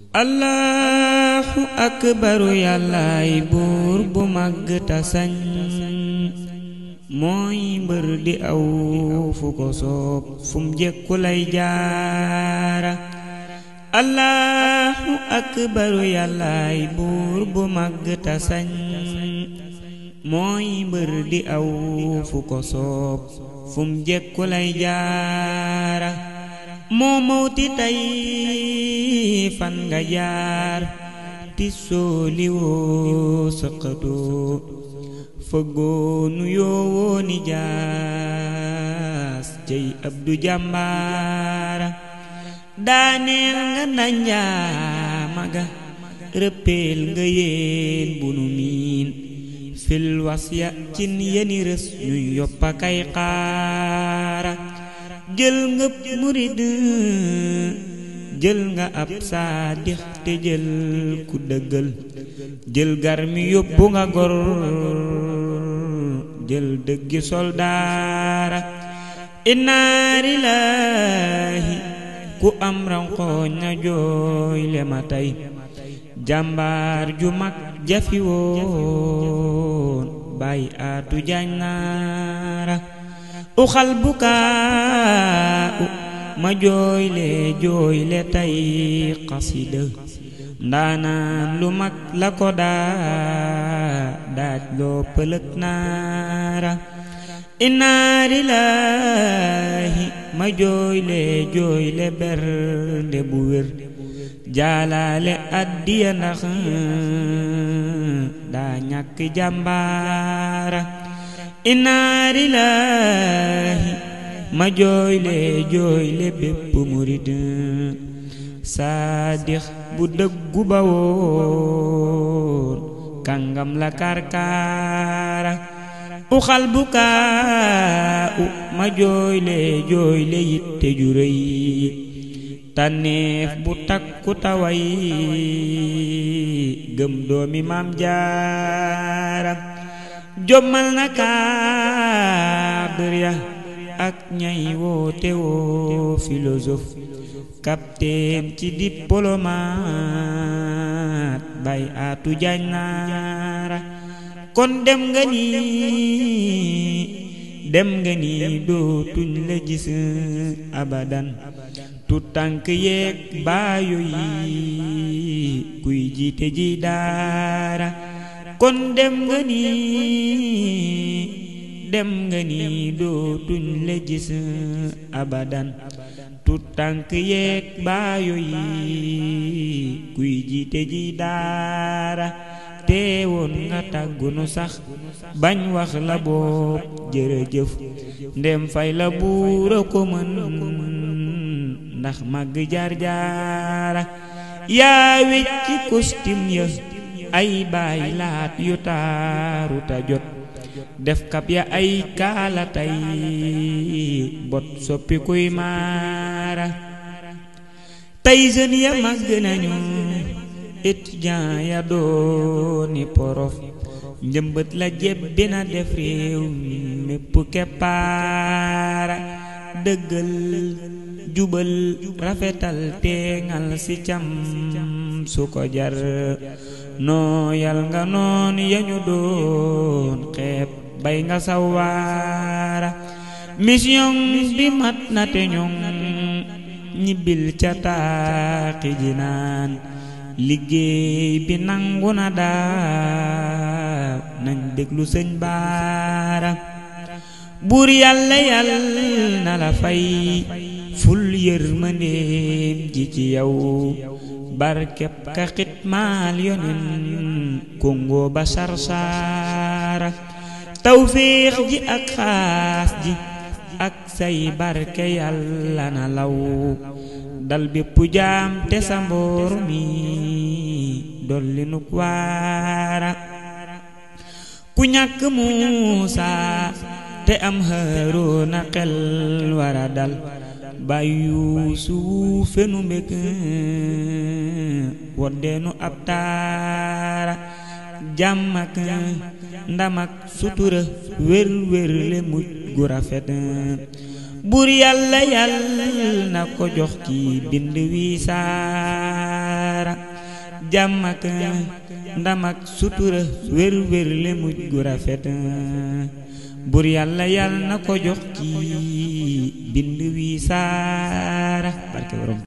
allahu akbaru yàllaay buur bu màgg ta sañ mooy mbër di aw fu ko soob fum jekku lay jaara allahu akbaru yàllaay buur bu màgg ta sañ mooy mbër di aw fu ko soob fum jekku lay jaara moo mawti tey fan nga jaar ti sooliwoo sëqatoo fëggoo nu yoowoo ni jaas cey abdu jàmbaara daaneel nga nanjaamaga rëppeel nga yeen bu nu miin fil wasya cin yeni rës ñuy yoppa kay xaara jël nga murid jël nga ab saadix te jël ku dëggal jël garmi yóbbu nga gor jël dëggi soldaara inna lillahi ku am ranqooñ na jooy le ma tey jàmbaar ju mag jafi woon bàyyi aatu jaañ naara uxal bukaa ma jooyle tey xasida ndaanaan lu mag la ko daaj loo pëlëg naara inna lillahi ma jooyle bernde bu wér jaalaale addiya ndax daa ñàkk jàmbaara inna lillahi ma jooyle bépp murid saadix bu dëggu ba woon kàngam la karkaara uxal bukaa ma jooyle yitte ju rëy tànneef bu takku taway gëm doomi maam jaara jommal na kaabir ya ak ñay woote woo philosophe capitaine ci diplomate bay aatu jaañ naara kon dem nga ni dootuñ la gis abadan tu tànk yeeg baayo yi kuy jiite ji daara kon dem nga ni dootuñ la gis abadan tu tànk yeeg baayo yi kuy jiite ji daara teewoon nga tàggunu sax bañ wax la bopp jërëjëf ndem fay la buura ko mën ndax màgg jaar jaara yaa wecci kostim ya ay baay laat yu taaru ta jot def kap ya ay kaala tay bot soppi kuy maara tey jeune ya màgg nañu étudiant ya dooni porof njëmbët la jebbi na def réew mépp keppaara dëggal jubal rafetal teengal si cam su ko jar nooyal nga noon yañu doon xeeb bay nga sawaara mission bi mat na te ñoŋ ñibbil ca taaxi ji naan liggéey bi nangu na daa nañ déglu sëñ baara buur yàlla na la fay ful yërmandeem ji ci yow barkeb ka xitmaal yonen kongo ba sarsaara tawféex ji ak xaas ji ak say barke yàlla na law dal bépp jaam te sa mboor mi dolli nuk waara ku ñàkk Muusa te am Haaruna xel wara dal Baay Yuusufa nu mbég woddeenu ab taara jàmm ak ndam ak sutura wér le mujj gu rafet buur yàlla na ko jox ki bind wi saara jàmm ak ndam ak sutura wér wér le mujj gu rafet bur yàlla yàlla na ko jox kii bind wi saara barke borom